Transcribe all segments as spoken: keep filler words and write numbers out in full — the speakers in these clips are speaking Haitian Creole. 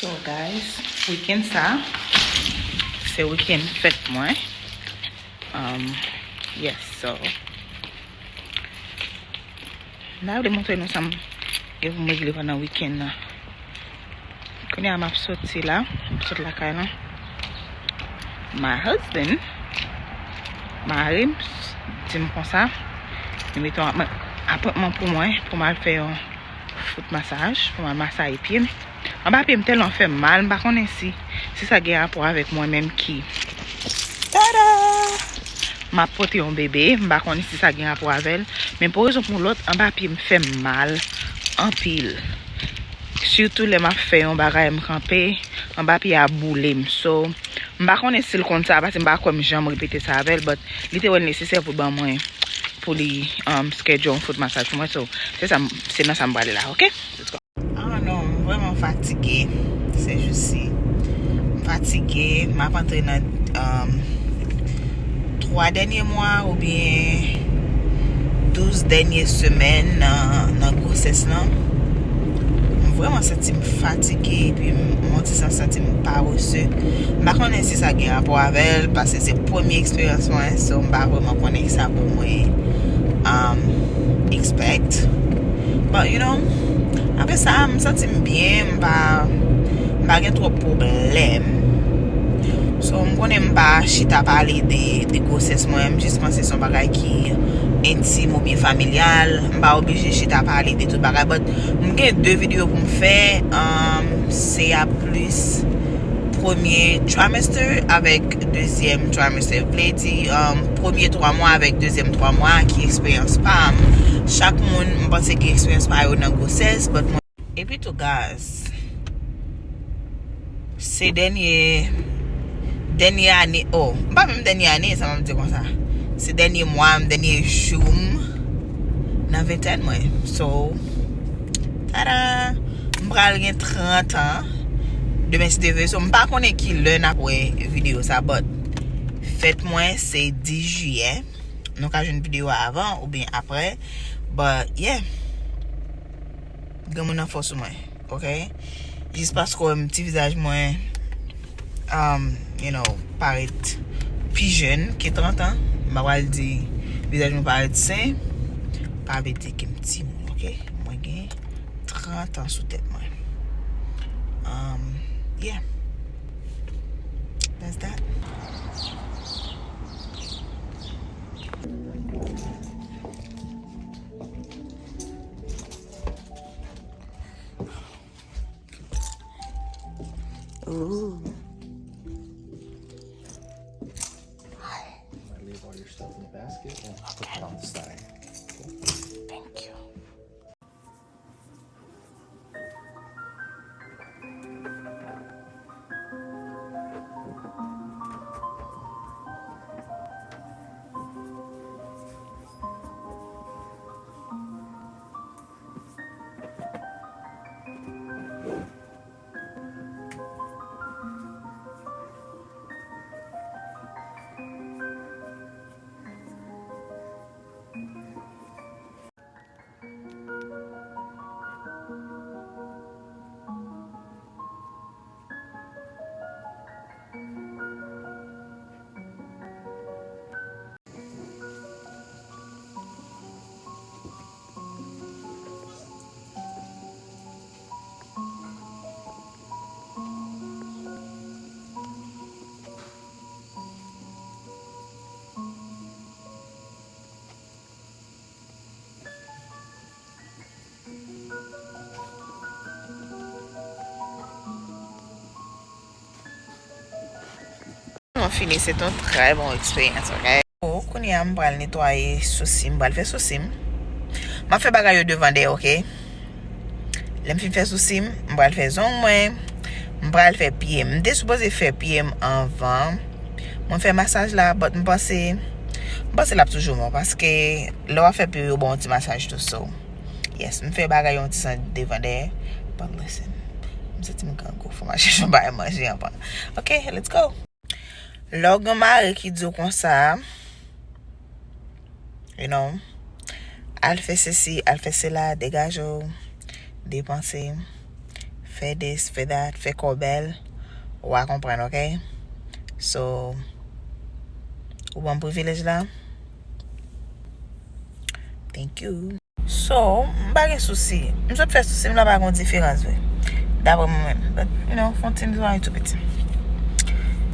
So guys, weekend sa, se weekend fèt mwen. Um, yes, so m ta vle montre nou sa m gen pou m regle pandan weekend nan. Kounye a m ap soti la, m ap sot lakay lan. My husband, mari m, di m konsa, li mete yon apwentman pou mwen, pou m al fè yon foot masaj, pou m al masaye pye m. Anba pye m tèlman fè m mal, m pa konnen si, si sa gen rapò avèk mwen menm ki, tada! M ap pote yon bebe, m pa konnen si sa gen rapò avè l, men pou rezon pou lòt, anba pye m fè m mal anpil. Sitou lè m ap fè yon bagay, m kanpe, anba pye a boule m. So, m pa konnen si l konn sa, paske m pa kwè m janm repete sa avè l, but li te wè l nesesè pou l ban mwen, pou li, um, schedule yon foot masaj pou mwen. So, se sa m, se nan sa m prale la, ok? Let's go. Ah non, m vrèman fatige. Se jis si m fatige, m ap antre nan, um, twa dènye mwa oubyen douz dènye semèn nan, nan gwosès lan. M vrèman santi m fatige, epi m, m on ti jan santi m parese. M pa konnen si sa gen rapò avè l, paske se premye eksperyans mwen, so m pa vrèman konnen kisa pou mwen, um, expect. But, you know, apre sa, m santi m byen, m pa, m pa gen twòp pwoblèm. So, m konnen m pa chita pale de, de gwosès mwen, m jis panse se yon bagay ki entim oubyen familyal. M pa oblije chita pale de tout bagay, but m gen de videyo pou m fè, um, se a plis premye trimester avèk dezyèm trimester. Vle di, um, premye twa mwa avèk dezyèm twa mwa, ki eksperyans pa m. Chak moun, m panse gen eksperyans pa yo nan gwosès, but mwen. Epi tou, guys, se dènye, dènye ane, oh, m pa menm dènye ane, sa m ap di konsa. Se dènye mwa m, dènye jou m nan ventèn mwen. So, tada! M pral gen trant an. Demen, si Dye vle, so, m pa konnen ki lè n ap wè videyo sa, but fèt mwen se dis jiyè. Nou ka jwenn videyo a avan oubyen apre. But, yeah. Granmoun nan fò sou mwen, ok? Jis paske w wè m ti vizaj mwen, um, you know, parèt pi jèn ke trant an. M pa pral di vizaj mwen parèt sen, pa vle di ke m timoun, ok? Mwen gen trant an sou tèt mwen. Um, yeah. That's that. Ooh. Hi. I leave all your stuff in the basket and I'll put it on the side. Okay. Thank you. Mwen fini, se te yon trè bon eksperyans, ok? Oh, kounye a, m pral netwaye sousi m, m pral fè sousi m. M ap fè bagay yo devan dèyè, ok? Lè m fin fè sousi m, m pral fè zong mwen, m pral fè pye m. M te sipoze fè pye m anvan mwen fè masaj la, but m panse, m panse l ap toujou bon, paske lè w ap fè pye w, yo ba w yon ti masaj tou, so. Yes, m fè bagay yon ti jan devan dèyè. But listen, m santi m grangou, fò m al chèche yon bagay manje anvan. Ok, let's go. Lè w gen mari ki di w konsa, you know, al fè sesi, al fè sela, degaje w, depanse, fè this, fè that, fè kò bèl, w a konprann, ok? So, ou ban m privilèj la? Thank you. So, m pa gen sousi. M sot fè sousi m la pa gen diferans vre. Daprè mwen menm. But, you know, fon ti netwaye tou piti.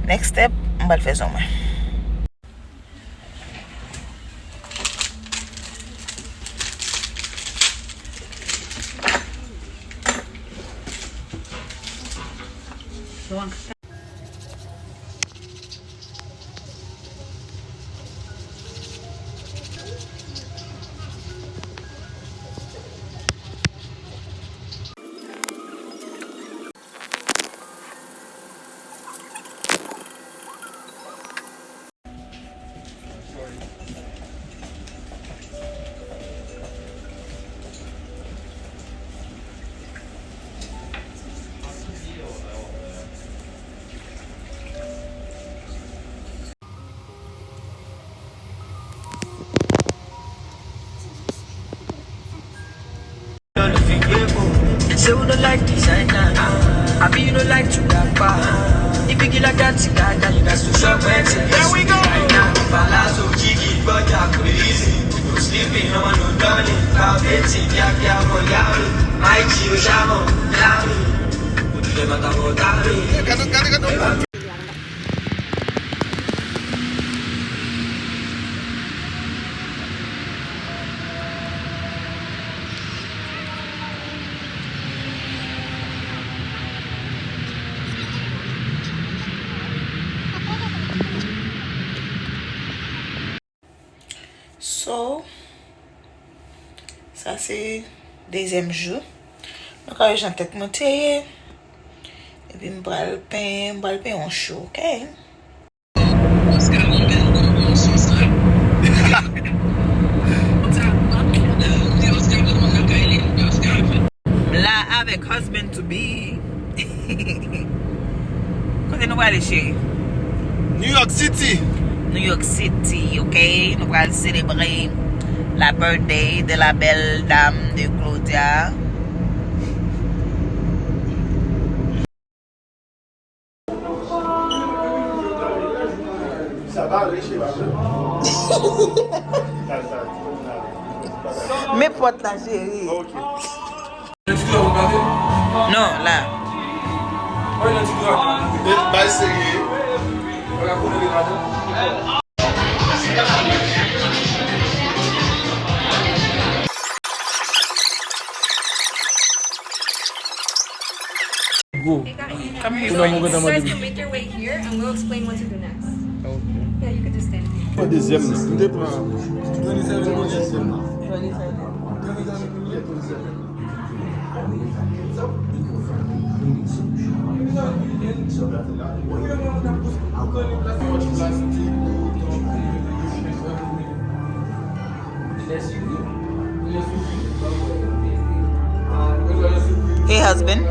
Next step, m pral fè zong mwen. Se ou no like designer. Abi you no like to dapa. Ibi gila dati gata you got to show plenty. There we go. Palazzo, jiggy, butter, crazy. No sleeping, no one no darling. Paveti, pia pia, moyari. Mighty, Oshamo, Lami. Kudule mata motari. So, sa se dezyèm jou. Nou ka wè jan tèt mwen te ye. Epi m pral penyen, m pral penyen yon chou, ok? M la avèk husband to be. Kote nou prale, cheri? New York City. New York City, ok? Nou pral selebre la birthday de la belle dame de Claudia. Men pòt la, cheri. Non, la. Bay serye. Go. Come here. Kounye a mwen gentan mande. You guys can make your way here and we'll explain what to do next. Yeah, you could just stand here. Pran dezyèm nan. M te pran dezyèm nan. Hey, husband.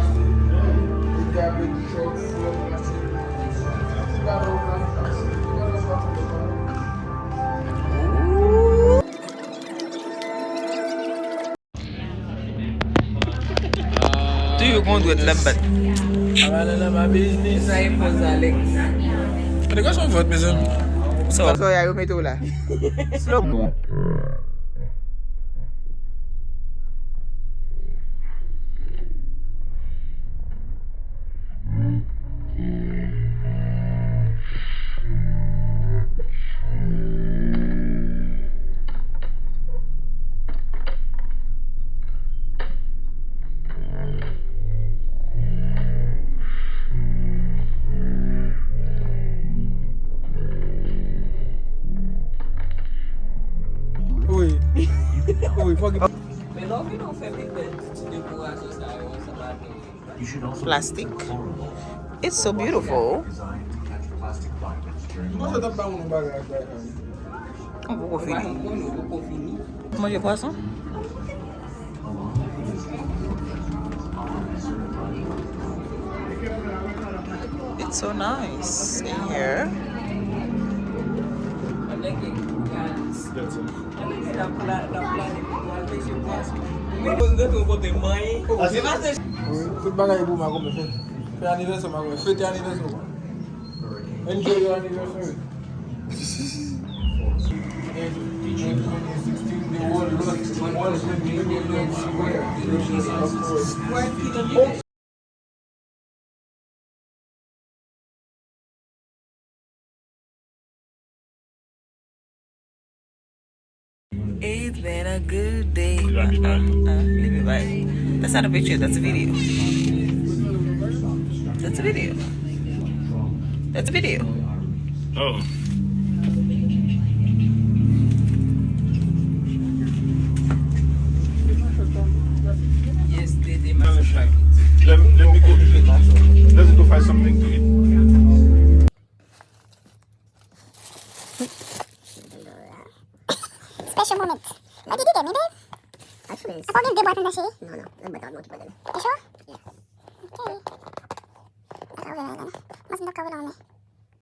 Touye yon dwèt la m bat. Sa e poz Alex. Gade gason vant, mezanmi. Sa w ap fè a, yo mete w la. Slow. Wi. Wi, fòk. Men lè w vin ou fè big band ti dekorasyon sa yo, sa pa gen. Plastik. It's so beautiful. Mwen se t ap ba moun yon bagay ak bagay. Ou poko fini. Manje pwason? It's so nice in here. Tout bagay pou Makomè fè. Fè anivèsè w, Makomè. Fete anivèsè w. Enjoy your anniversary. And in twenty sixteen, the world lost one hundred million square. Of course. It's been a good day. Uh, uh, uh, leave it right. That's not a picture, that's a video. That's a video. That's a video. Oh. Yes, they, they must have tried it. Let, let me go. Let's go find something to eat. Special moment. Lady, you get me, babe? Actually, it's... Apa w gen de bwat anndan, cheri? No, no. Nan bwat la, mwen ki pran. You sure? Yeah. Okay. Mwen pa wè la. Mwen se dokta wè la, men.